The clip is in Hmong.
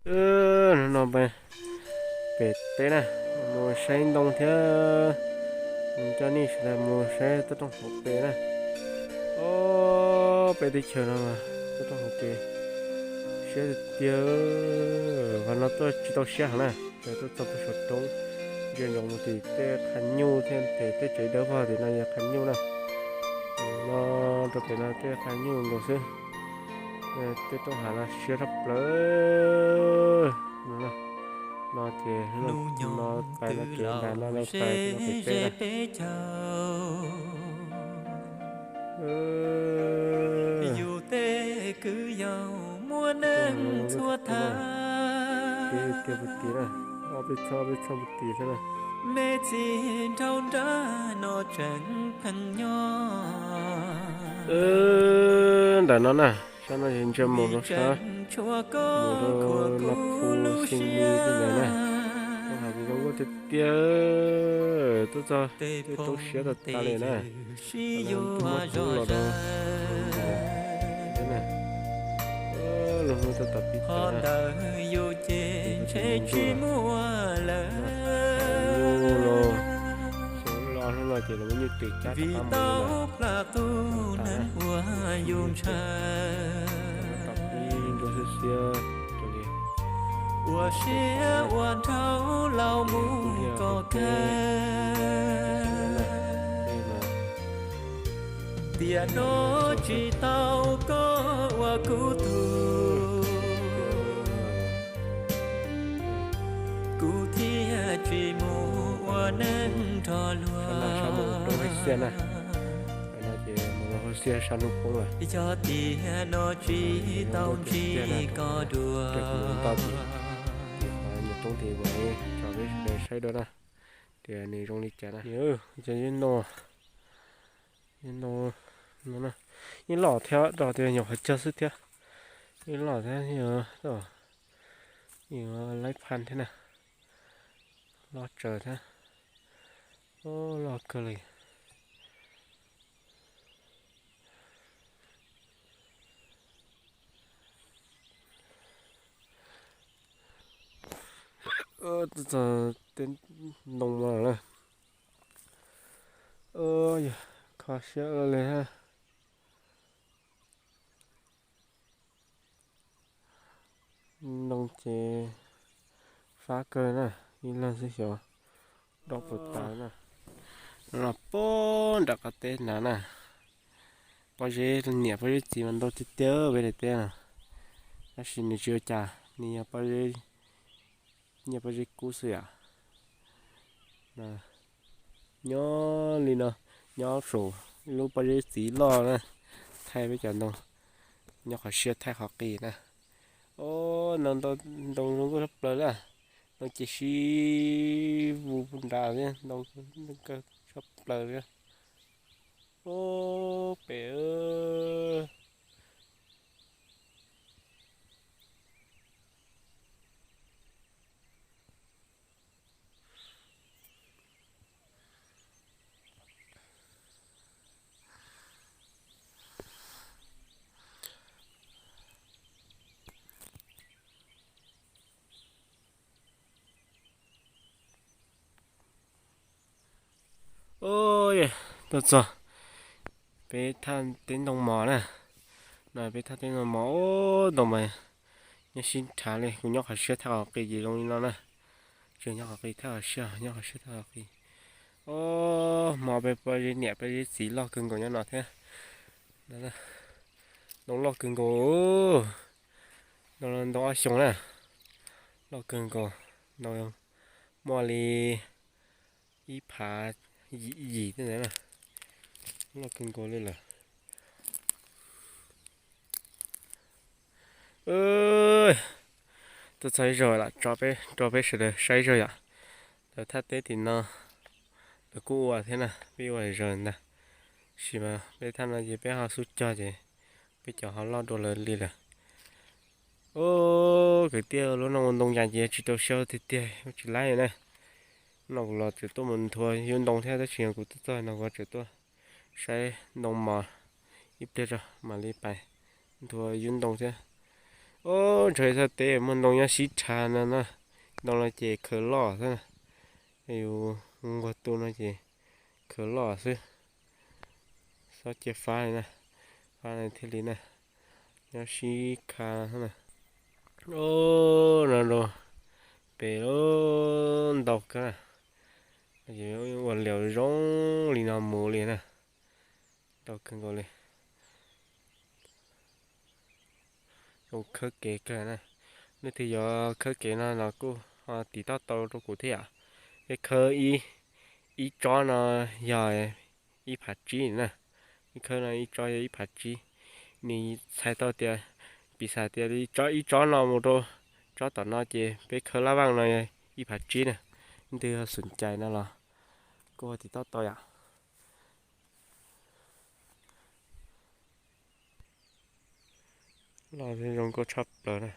Hnub no peb pem teb na, mus saib ntoo thiab coj nej sawv daws mus saib toj roob hauv pes na. Ob peb teb chaws no mas toj roob hauv pes siab tiag tiag. Qhov no tuaj tsis tau siab heev na, ces tuaj txog puag saum roob, ntsia ntsoov mus tim tej qhav nyuj thiab, tej tsev dawb vog tim no yog qhav nyuj na. No rau pem no tej qhav nyuj nkaus xwb. Tej roob hav no siab tshaj plaws. No ces no pais no ces nram no pais pem teb na. Yus tej kwv yau muaj neeg txhua thav, peb txhoj peb txhoj puag tim xwb na. Me txiv nraug nrab no tseem pheej nyob. Nram no na, sab no ces ntsia mus rau sab, mus rau Nab Phu Xees Lis tej ntawd na. Roob hav zoo nkauj tiag tiag, tuaj txog tej roob siab tag tas li na. Muab rub los rau lub hnub tau tom pib tawm na. Yus ces ntshe tsis muaj lawm. Xyoo los hnub no ces lawv muab nyuj twm cab rov qab mus lawm. Vim tau plam qub neeg uas yus ntshaw. Tom pib ntsuab xiab xiab rau li. Ua siab ua nraug laus mus kom kawg. Tiam no tsis tau koj ua kuv tug, kuv thiaj tsis mus ua neeg nrog luag. Xiab na, no ces mus rau hauv xiab sab hnub poob lawm. Yog tias no tsis tau ntsib koj dua, nws roob ces ua tso peb sawv daws saib dua na, tias nws zoo li cas na. Cov yeeb ntoo, yeeb ntoo no na, yeej loj thiab, rau tias nyuam qhuav cog xwb thiab. Yeej loj thiab, yeej laib phan thiab na. Loj tsawv thiab. Loj kawg li. Txog tej ntoo no na. Yog kho siab ua li thiab. Ntoo ces fab kawg na, ib leeg xwb xyov dob puas tas na. No los puag nram qab teb nrad na. Pob zeb niam pob zeb txiv mas ntau tiag tiag peb daim teb no. Tab sis nws tsis ua cas, nws yog pob zeb, nyiaj pob zeb kub xwb yom. Nyob li no, nyob saum lub pob zeb txiv loj na, thaij peb cov ntoo, nyob qhov siab thaij qhov qis na. Ntoo zoo nkauj tshaj plaws li, ntoo ces sib vus nrad thiab, ntoo kawg tshaj plaws li. Ub, pem. Tuaj txog peb thaj teb ntoo mos na. No peb thaj teb ntoo mos, ub, ntoo mas nyob sib nrhav li, kuv nyob qhov siab thaj qhov qis ces zoo li no na. Tsis nyob qhov qis thaj qhov siab, nyob qhov siab thaj qhov qis. Ub, hmo peb pob zeb niam pob zeb txiv loj kawg nkaus nyob no thiab. Ntoo loj kawg nkaus, ntoo ob xyoos na, loj kawg nkaus, ntoo muaj li ib phav yim tej ntawd na, loj kawg nkaus li lawm. Tuaj txog ib zaug lawm, tso peb, rau peb sawv daws saib ib zaug yom. Lawv thaj teb tim no lawv kuj ua thiab na, peb ua zaws ntag. Tab sis mas peb thaj no ces peb ho xub cog ces peb cov ho loj dua lawv li lawm. Ub, kwv tij, lub no ua ntoo yas ces tsis tau siab tiag tiag, ua tsis laib na. No kuv los tseem tuaj mus nthua yub ntoo thiab, tab sis kuv tuaj txog no kuv tseem tuaj saib ntoo mos ib pliag tso mam li pais nthua yub ntoo thiab. Ob, ntshai txog teb muaj ntoo nyob sib rha no na. Ntoo no ces khaws loj xwb na. Yus nquag tu no ces khaws loj xwb. Xob cia fab li na, fab li thiaj li na, nyob sib kha na. Ob, no rau pem ntau kawg na. Ua liaus zoo li no mus li na, ntau kawg nkaus li. Zoo khawb kev kawg na. Leej twg yuav khawb kev no los kuj ho tiv tauj tau rau kuv thiab yom. Peb khawb ib tsob no yog ib phav tsib na. Peb khawb no ib tsob yog ib phav tsib. Nws txhais tau tias, piv xam tias ib tsob no mus rau tsob tom no ces peb khawb lab vaj no yog ib phav tsib na. Leej twg xom cai no los kuj ho tiv tauj tau yom. Los zoo nkauj tshaj plaws na.